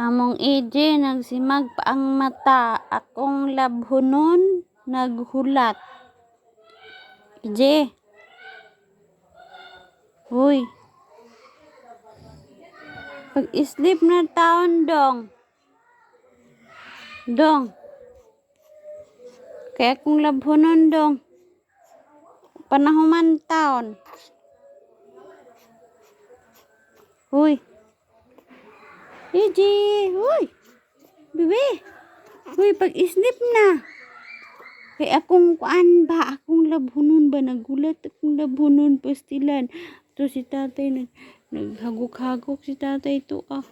Among EJ, nagsimag pa ang mata. Akong labhonon, naghulat. EJ. Uy. Pag-sleep na taon, dong. Dong. Kay akong labhonon, dong. Panahuman taon. Uy. EJ, uy. Bebe. Uy, pag-sleep na. Kay akong kuan ba, akong labhonon ba, nagulat akong labhonon pastilan. To si tatay, naghagok-hagok si tatay to ah.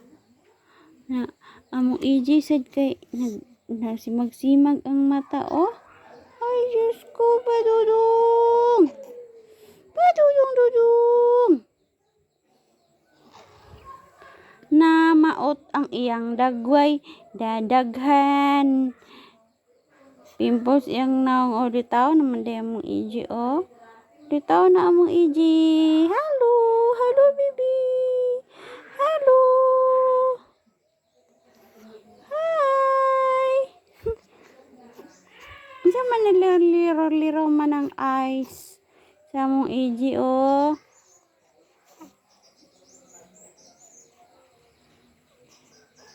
Na, among EJ sad kay, nag, nasimag-simag ang mata, oh. Ay, Diyos ko, padudong. Padudong, dudong. Na maot ang iyang dagway, dadaghan. Pimples iyang naong, oh, litaw naman day among EJ, oh. Litaw na among EJ. Hello, hello, baby. Hello. Hi. Unsa man niliro-liro man ang eyes sa among EJ, oh.